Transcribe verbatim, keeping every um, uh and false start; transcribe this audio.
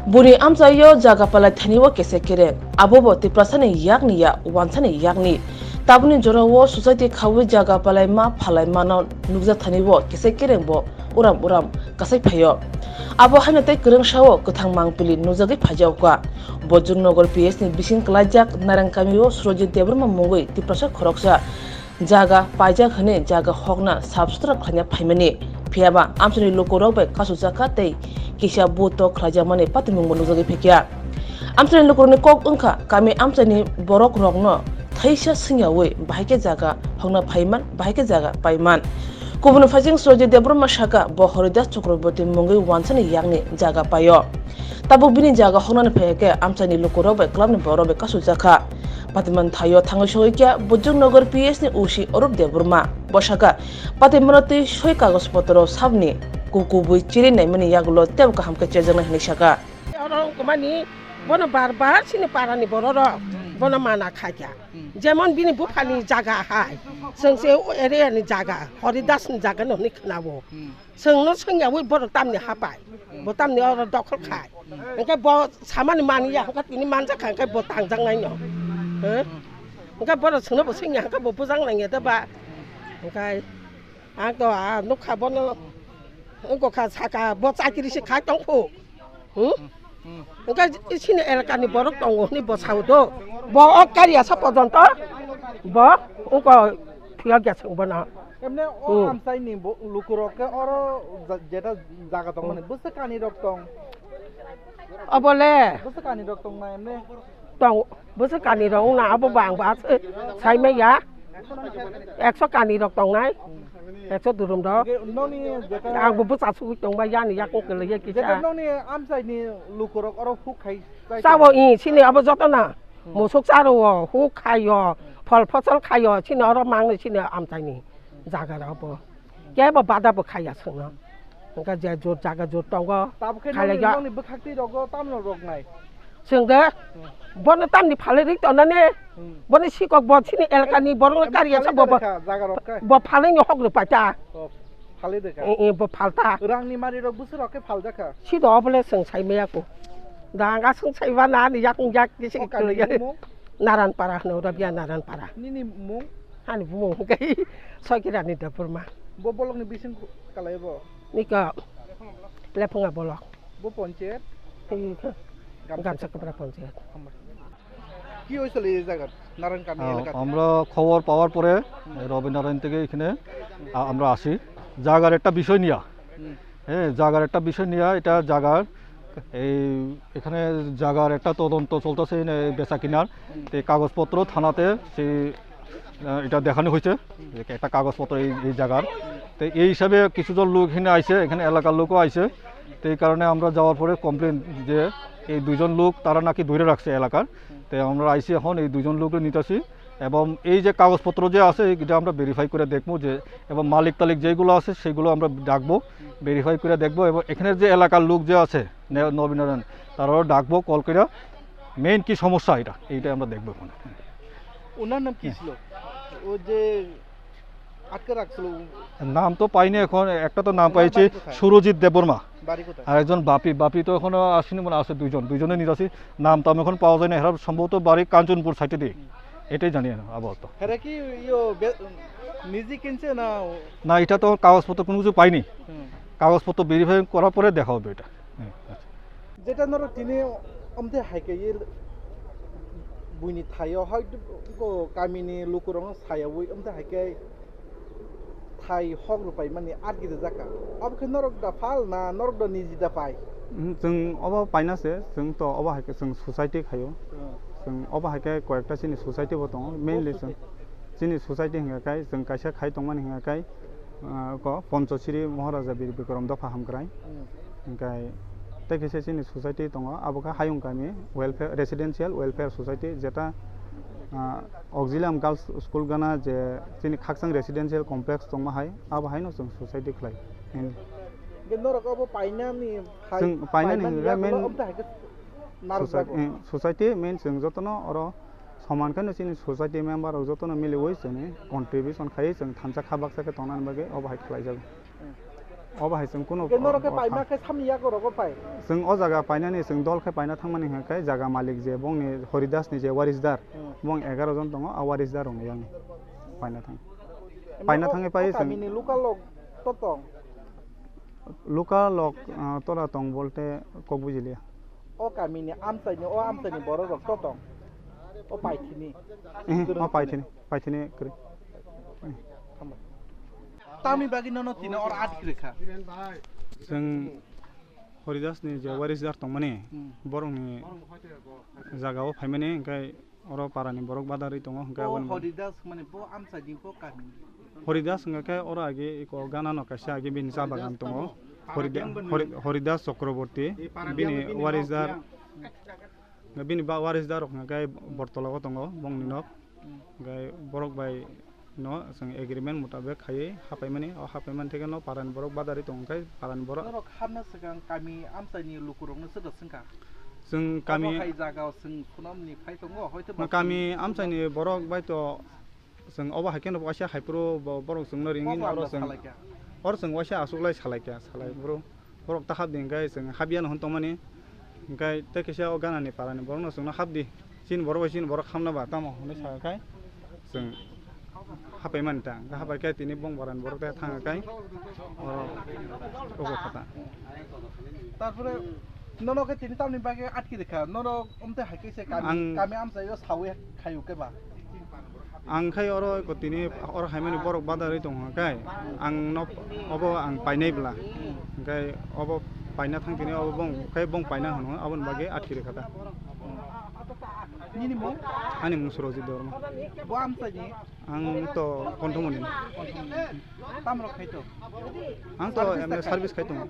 Buni amchaio jaga palai thani o kesa kereng, abobo Tiprasani yakni ya, wansani yakni. Tabukni jorao society khaui jaga palaima phalaimano nukjak thani o kesa kereng bo uram uram kasai phaio. Abo haino tei kwrwngsao kwthang mangpili nukjagwi phaijakha. Bojrongnagar P S ni bising kwlaijak Narang kamio Surojit Debbarma mungwi Tiprasa khoroksa jaga paijak hwnwi jaga hokna sap sutra khlaina phaimani. Phiyaba amchaini lukurok bai kasujakha tei kisa buto khlaijakmani patimungbo nukjagwi phaikha. Amchaini lukurokni kok wngkha kami amchaini borokrokno thaisa swngyaui bahai khe jaga hokna phaiman, bahai khe jaga paiman. Kubun phaising Surojit Debbarma sakha, bo Haridas Chakraborty mungwi wansani yakni jaga paio. Tabuk bini jaga hoknani phai khe amchaini lukurok bai clubni borok bai kasujakha. Patiman thaio thangwi sogwi khe Bojrongnagar P S ni O C Arup Debbarma. Bo sakha, patimano twi soi kagoj potro sabni ku-, kubui chiri naimani yagulo tebo kaham khe chejaknai hwnwi sakha. Oro wngkha mani bono bar bar chini parani bororok bono mana khaikha. Jemon bini buphani jaga hai, chwng se o area ni jaga, Haridas ni jaga no hwnwi khwnao. Chwngno swngyaui borok tamni hapai, bo tamni oro dokhol khai. Hwnkhe bo samani mani ya, hwnkhe tini manjakha, hwnkhe bo tangjaknaino. He? Hwnkhe borok chwngno bo swngya, hwnkhe bo bujak nangya da ba. Hwnkhe ang to a nukha bono, wngkha saka bo chakiri se khai tongkhu. Hmm? Hwnkhe chini elakani borok tongo hwnwi bo sao do. Bo o kariasa pojonto bo wngkha phiya geseng bono. Emne o Hmm. amchaini bo-, lukurok khe oro ja-, jeta jaga tongmani bwswk kanirok tong? Obole. Bwswk kanirok tongna emne? Tong, bwswk kanirok wngna abo bo ang ba se saimaya. Ekso kanirok tongnai. Ekso durumrok. Hwnkhe nokni jeta Ang bo bwsa sugwi tongba yani yakung kwlaiya jeta kisa. nokni amchaini lukurok oro huk khai chai Sabo tong? I sini abo joto na. Hmm. Musuk charo o, huk khaio, phol phosol khaio, sini oro mangni sini amchaini jaga rok bo. Kebo bada bo khaiya chwngno. Hwnkhe je jor jaga jor tongo, Tabukhe nokni, khailaiya. nokni bwkhaktwi rogo tamno roknai? Chwng de, Hmm. bono tamni phalwi rwi tonani, Hmm. bono sikok bo sini elakani borokno Em, kariya phalwi sa bo, bo, rwkha jaga rok khe? bo phalwino hok rwpai ta. Oh, phalwi rwkha. Eh, eh, bo phalta. Rangni mari rok bwswk rok khe phaljakha? Sido obole chwng saimaya ko. Da ang aswng saiba na ani yakung yak kisi O kani kwlwi. bumung? Naranpara hwno, Rabia Naranpara. Nini mung? Ani bumung hwnkhe Soikirani Debbarma. Bo bolokni bising kalai bo? Niko, Lephunga bolok. Bo ponchayat? Tei Gamsa Gamsa Kapra ponchayat. Hamar. Ki oisole e jaga? Narankan Ah, elaka? আমরা খবর পাওয়ার পরে হুম। রবীন্দ্রনারায়ণ থেকে এখানে আ-, আমরা আসি। জায়গার একটা বিষয় নিয়ে। হুম। হ্যাঁ, জায়গার একটা বিষয় নিয়ে এটা জায়গার এই এখানে জায়গার একটা তদন্ত চলতেছে, এই বেচা কিনার। হুম। তো এই কাগজপত্র থানাতে সেই, আহ, এটা দেখানো হয়েছে যে একটা কাগজপত্র এই, এই জায়গার। তো এই হিসাবে কিছুজন লোক এখানে আইছে, এখানে এলাকার লোকও আইছে। তো এই কারণে আমরা যাওয়ার পরে কমপ্লেন যে এই দুইজন লোক তারা নাকি ধরে রাখছে এলাকার। তো আমরা আইছি এখন এই দুইজন লোককে নিতেছি। এবং এই যে কাগজপত্র যে আছে, এটা আমরা ভেরিফাই করে দেখবো যে, এবং মালিক টালিক যেগুলো আছে, সেগুলো আমরা ডাকবো, ভেরিফাই করে দেখবো। এবং এখানে যে এলাকার লোক যে আছে, নে-, নবীনারায়ণ, তারাও ডাকবো কল করে, মেইন কি সমস্যা এটা, এইটাই আমরা দেখবো এখন। ওনার নাম কি হ্যাঁ। ছিল? ও যে আটকে রাখছিল? নাম তো পাইনি এখন, একটা তো নাম ওনার পাইছি বাড়ি কোথায়? সুরজিৎ দেববর্মা। বাড়ি কোথায়? আর একজন বাপি, বাপি তো এখনো আসেনি, মানে আছে দুইজন, দুইজনে নিয়ে আসি। নাম তো আমি এখন পাওয়া যায় না, এরা সম্ভবত বাড়ি কাঞ্চনপুর সাইডে দিয়ে। হুম। এটাই জানি আপাতত। এরা কি ইয়ো বে-, নিজে কিনছে না? না, এটা তো কাগজপত্র কোনো কিছু পাইনি। হুম। কাগজপত্র ভেরিফাই করার পরে দেখা হবে এটা। হুম, আচ্ছা। Jeta norok tini omte hai khe ye buini thaio hai ko kamini lukurokno sayaui omte hai khe thai hok rwpai mani arki rijak kha. Abo khe norok da phal na norok da niji da pai? Hmm, chwng obo paina se, chwng to obo hai khe chwng society khaio. Hmm. Chwng obo hai khe koyekta chini society bo tongo, mainly chwng chini society hwnkha khe chwng kaisa khai tongmani hwnkha khe, ah, ko Ponchochiri Maharaja Bir Bikram Dopha Hamkrai. Hmm. Hwnkhe tei kisa chini society tongo, abo khe Hayung Kami Welfare, Residential Welfare Society, jeta, ah, Auxilium Girls School gana je chini Khakchang Residential Complex tongma hai, abo haino chwng society khlai. Hwnkhe norok abo painani hai, chwng painani painani hwnkhe yagulo main obda hai khe narwk society, jago. Eh, society main chwng jotono oro soman khe no chini society member rok jotono miliui chwngni contribution khai chwng thansa kha baksa khe tongnani bagwi obo hai khlai jago. Hmm. Obo hai chwng kunu Ke norok khe o- paima khe samni yago rogo pai. Chwng o jaga painani chwng dol khe paina thangmani hwnkhe jaga malik je bongni Horidas ni je warisdar, Hmm. bong egaroh jon tongo, a warisdar rokni yakni paina thang. Emno Paina o- thangwi pai o chwng. Kamini local lok to tong? Local lok, ah, tora tong bolte kok bujiliya. O kamini amchaini, o amchaini borok rok to tong? O paithini. Eh, o paithini, paithini kwrwi. Tamni bagwi nono tini oro atkhe kha? Chwng Horidas ni je warisdar tongmani, Hmm. borokni jagao phaimani, hwnkhe oro parani borok badarwi tongo, hwnkhe O aboni Horidas mani bo amchaini bo kamini. Horidas hwnkhe oro age iko gana no kaisa age bini cha bagan tongo. Horida-, Hori-, Horidas Chakraborty, bini warisdar, bini ba warisdar rok hwnkhe Bortologo tongo, bongni nok. Hwnkhe borok bai no chwng agreement mutabek khaiwi hapaimani, o hapaimani theke no parani borok badarwi tongo, hwnkhe parani borok. Norok hapna swkang kami amchaini lukurokno swkang swngkha? Chwng kami Obo hai jaga o chwng sunamni phai tongo, hoito ba kami chwng amchaini borok bai to chwng obo hai kheno waisa hai phuru bo-, borok chwngno ringwi Kok oro lamda chwng, salaikha? Oro chwng waisa aswk lai salaikha, salai Hmm. phuru. Borok ta hapdi hwnkhe chwng hapya no hwn tongmani. Hwnkhe tei kisa o ganani parani borokno chwngno hapdi. Chini borok bai chini borok hamna ba tamo hwnwi sa khai chwng hapaimani ta. Hwnkhe hapai khe tini bong barani borok tei thang khai oro ogo kha ta. Tarpore nono khe tini tamni bagwi atki rikha? Nono omte hai khe se kami, Ang kami amchaio sawi khayu khe ba? Ang khai oro ko tini oro haimani borok badarwi tong hwnkhe ang no obo ang painai bla. Hwnkhe obo paina thang tini obo bong khai bong paina hwno aboni bagwi atki rikha ta. Nini mung? Ani mung Surojit Debbarma. Bo amchaini? Ang to Konthomoni. Tamrok khai to? Ang to Service em, khai to? Service khai tongo.